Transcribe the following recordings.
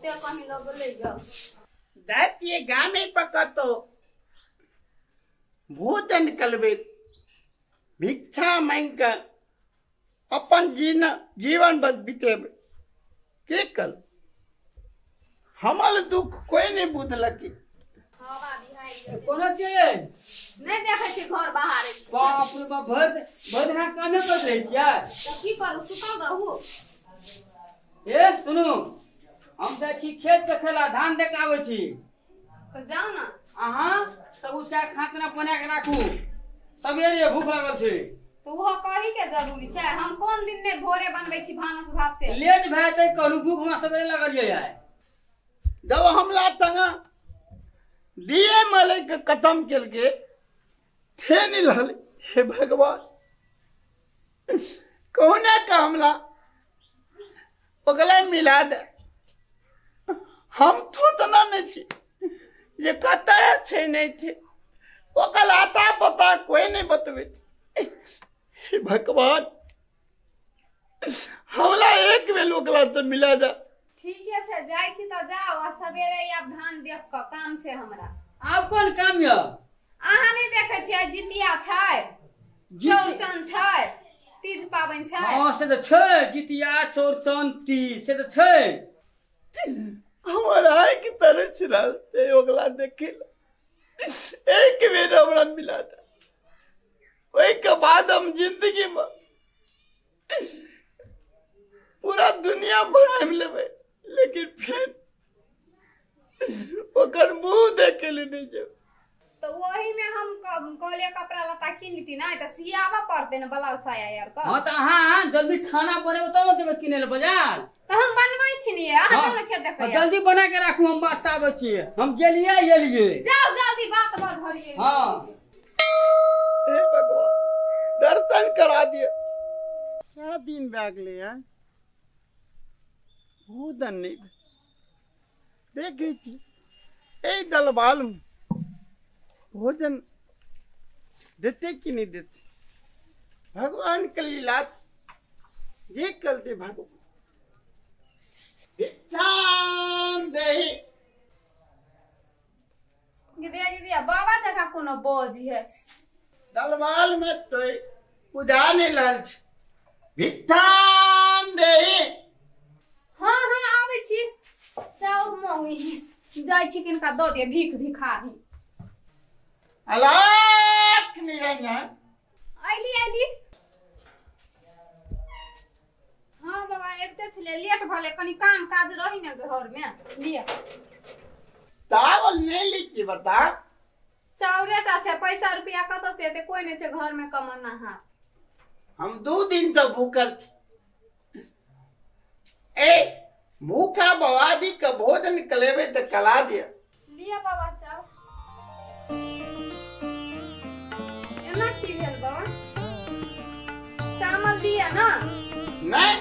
भूते कहीं लगले य दातिए गामे पकतो भोजन कलबे भिक्षा मांग के अपन जीना जीवन बस बितेबे के कल हमल दुख कोई नहीं बुझलक। हवा बिहाइ कोना छियै नहीं देखै छी घर बाहर। बाप रे बाप भर भर दिन कामे करैत रहै छियै त की करू सुतल रहू। ए सुनू हम जाइ छी खेत देखेला धान देख आबै छी त जाउ ना। अहाँ सब उसका खाना बना के राखू सवेरे भूख लागल छै। तो उहो कही के जरूरी छै हम कोन दिन ने भोरे बनबै छी भानस भात से लेट भए तै कहलू भूख हमरा सवेरे लागल यै आइ। जब हमला तंगा दिए मले के खत्म केलके थे नहीं लहल। हे भगवान कहुना का हमला ओकरा मिला दे। हम थोतना नहीं छी ये कतऽ छै नहीं थे ओकर आता पता कोई नहीं बतबे। हे भगवान हमला एक बेर ओकरा तो मिला दे। ठीक है जाइ छी त जाओ आ सवेरे आब धान देख क काम छै हमरा। आब कोन काम य? अहाँ नहीं देखै छियै जितिया छै चौरचन छै तीज पाबनि छै। हां से त छै जितिया चौरचन तीज से त छै। हमर आँखि तरस रहल छै ओकरा देखै एक बेर हमरा मिला दे ओहिके बाद हम जिंदगी में पूरा दुनिया भराम लेबै लेकिन फिर ओकर मुंह देखे ले नहीं जेबै। तो वही में हम कहलिए कपड़ा लत्ता किन लीती ना त सियाबऽ पड़तै ने ब्लाउज साया यार का। हां त अहाँ जल्दी खाना बनेबै तब ने जेबै किनै ले बाजार। त हम बनबै छी ने अहाँ जाउ ने खेत देखै। जल्दी बना के राखू हम बात आबै छी हम गेलिए एलिए। जाउ जल्दी बात बड़ भरिए। हां हे भगवान दर्शन करा दिए। क्या दिन भए गेलै हैं भूदन नहीं देखै छी एहि दलबाल में भोजन देते कि नहीं देते। भगवान के लीला ये करते भगवान भिक्षाम देहि। गिदिया गिदिया बाबा जका कोनो बोझ है दलवाल में तो उदा नहीं लाल छ भिक्षाम देहि। हां हां आबै छी चाउर मंगी जाइ छी किनका दऽ दिए भीख भिखारी। अलाख निरंजन आइली आइली। हाँ बाबा एते छले लेट भले कनी काम काज रही ने घर में लिया। चावल नहीं लीची बता चाउरे टा छै पैसा रुपया कतौ से एते कोई नहीं छै घर में कमाना। हाँ हम 2 दिन तक भूखल ए भूखा बवादी का भोजन कलेबे त कला दिया। लिया बाबा चाव एना की भेल बाबा चावल दिया ना? नहीं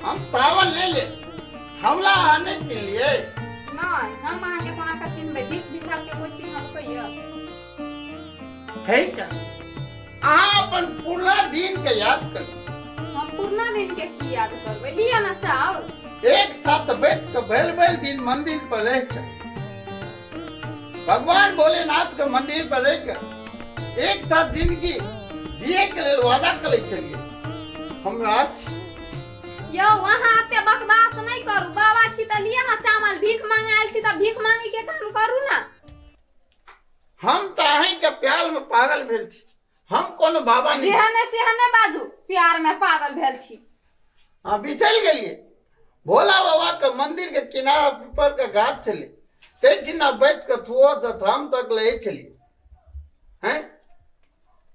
हम चावल ले ले हमला आने के लिए नहीं हम अहाँ के कोना का चिन्हबै भीख भिखार के कोई चिन्हल कहियो है का? अहाँ अपन पूरा दिन के याद कर। हम पूरा दिन के की याद करबै? लिया ना चावल। एक साथ बैठ के भैल भैल दिन मंदिर पर रह के भगवान भोलेनाथ के मंदिर पर रह के एक साथ जिंदगी जिए के लेल वादा करे चलिए। हमरा यौ अहाँ एते बकवास नहीं करू बाबा छी त लिया ना चावल भीख मांगे आयल छी त भीख मांगे के काम करू ना। हम त अहीं के प्यार में पागल भेल छी हम कोनो बाबा नहीं। जेहने सेहने बाजू प्यार में पागल भेल छी। हां बिथल गेलिए भोला बाबा के मंदिर के किनारा पीपल के गाछ छले तै बैठ के थुओ त हम तक ले छलिए हैं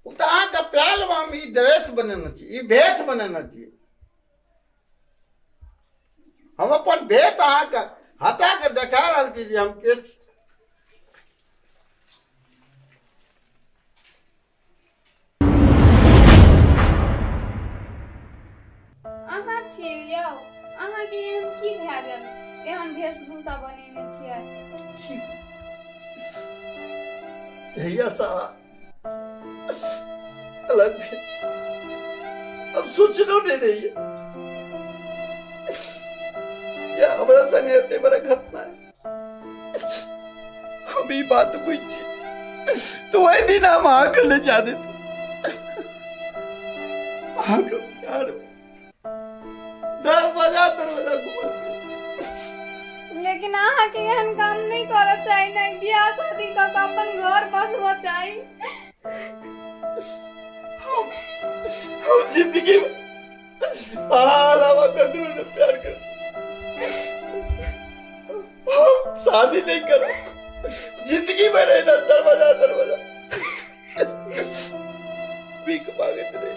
उ त अहाँ के प्यार में हम ई ड्रेस बनेने छी ई भेष बनेने छी। हम अपन भेष अहाँ के हटा के देखा रहल छी जे हम के छी। अहाँ छी यौ अहाँ के एहन की भए गेल एहन वेशभूषा बनेने छियै? अलग अब सोचनो नहीं रही है। जे हमरा संगे एते बड़ा घटना है। हम ई बात बुझ छी तो वही दिन हम अहाँके ले जा देत। अहाँके प्यार 10 बजा दरवाजा घुमल। लेकिन अहाँके एहन काम नहीं करऽ चाही ने, बियाह शादी कऽ के अपन घर बसबऽ चाही। हम जिंदगी में अहाँ अलावा ककरो ने प्यार कर, हम शादी नहीं करब। जिंदगी में रहना दरवाजा दरवाजा भीख मांगैत रहे।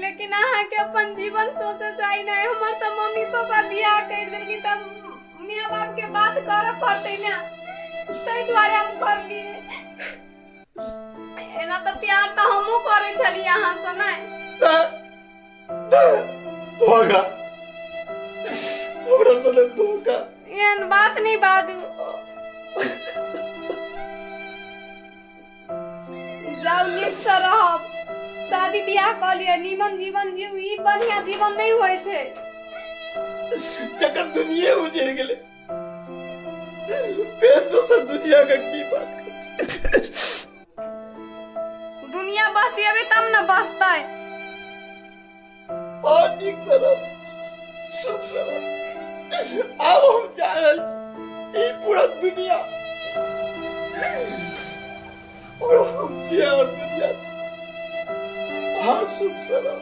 लेकिन अहाँके अपन जीवन सोचे चाही ने। हमर तऽ मम्मी पापा बियाह कर देलखिन तऽ मियाँ बाप के बात करऽ पड़तै ने, ताहि दुआरे हम करलियै। एना तऽ प्यार तऽ हमहूँ करै छलियै अहाँ से नहि? धोखा, हमरा सने धोखा। एहन बात नहीं बाजू। जाउ, नीक से रहब, शादी बियाह कऽ लिअ, नीमन जीवन जीव। ई बढ़िया जीवन नहीं होइ छै। जकर दुनिया उजड़ गेलै, फेर दोसर दुनिया का की बात कर। दुनिया बसिएबै तब ने बसतै। और नीक से रह, सुख से रह। आब हम जा रहल छी, ई पूरा दुनिया और हम छियै और दुनिया। अहाँ सुख से रह।